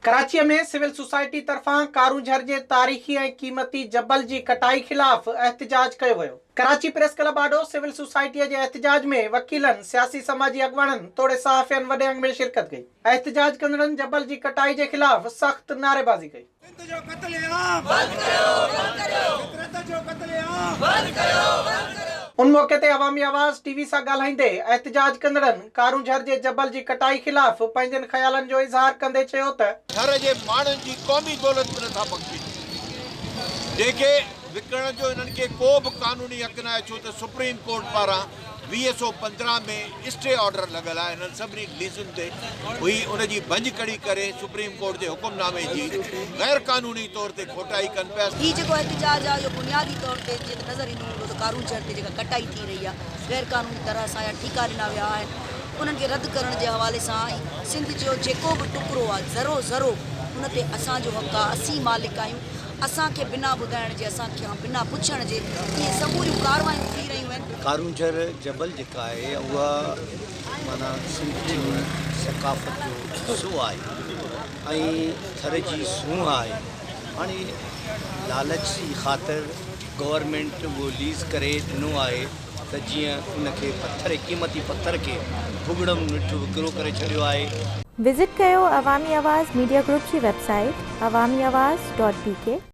ڪراچيء ۾ civil society طرفان ڪارونجهر جي تاريخي ۽ قيمتي جبل جي ڪٽائي خلاف احتجاج ڪيو ويو. ڪراچي پريس ڪلب آڏو سول سوسائٽيء جي احتجاج ۾ وڪيلن، سياسي سماجي اڳواڻن توڙي صحافين وڏي انگ ۾ شرڪت ڪئي. احتجاج ڪندڙن جبل جي ڪٽائي جي خلاف سخت نعريبازي ڪئي. سنڌ جو قتل عام بند ڪريو بند ڪريو فطرت جو قتل عام بند ڪريو بند ڪريو. ان موقعي تي عوامي آواز ٽي وي سان ڳالهائيندي احتجاج ڪندڙن ڪارونجهر جي جبل جي ڪٽائي خلاف پنهنجن خيالن جو اظهار ڪندي چيو ته. ٿر جي ماڻهن جي قومي دولت به نٿا بخشين جنهن کي وڪڻڻ جو انهن کي ڪو به قانوني حق ناهي ڇو ته سپريم ڪورٽ پاران 2015 ۾ اسٽي آرڊر لڳل آهي انهن سڀني ليزن تي هئي ان جي ڀڃڪڙي ڪري سپريم ڪورٽ جي حڪم نامي جي غير قانوني طور تي کوٽائي ڪن پيا. هي جيڪو احتجاج آهي اهو بنيادي طور تي جيئن ته نظر ايندو هوندو ته ڪارونجهر تي جيڪا ڪٽائي ٿي رهي آهي غير قانوني طرح سان يا ٺيڪا ڏنا ويا آهن انهن کي رد ڪرڻ جي حوالي سان ۽ سنڌ جو جيڪو به ٽڪرو آهي ذرو ذرو ان تي اسان جو حق آهي اسين مالڪ آهيون اسان کي بنا ٻڌائڻ جي، اسان کان بنا پڇڻ جي اهي سموريون ڪاروايون ٿي رهيون آهن. ڪارونجهر جبل جيڪا آهي اها معنيٰ سنڌ جي ثقافت جو حصو آهي ۽ ٿر جي سونهن آهي. هاڻي لالچ جي خاطر گورنمينٽ اهو ليز ڪري ڏنو آهي ته جيئن ان کي پٿر قيمتي پٿر کي ڀڳڙم نٺ وڪرو ڪري ڇڏيو آهي. وزٽ ڪيو عوامي آواز ميڊيا گروپ جي website Awami Awaz dot B K.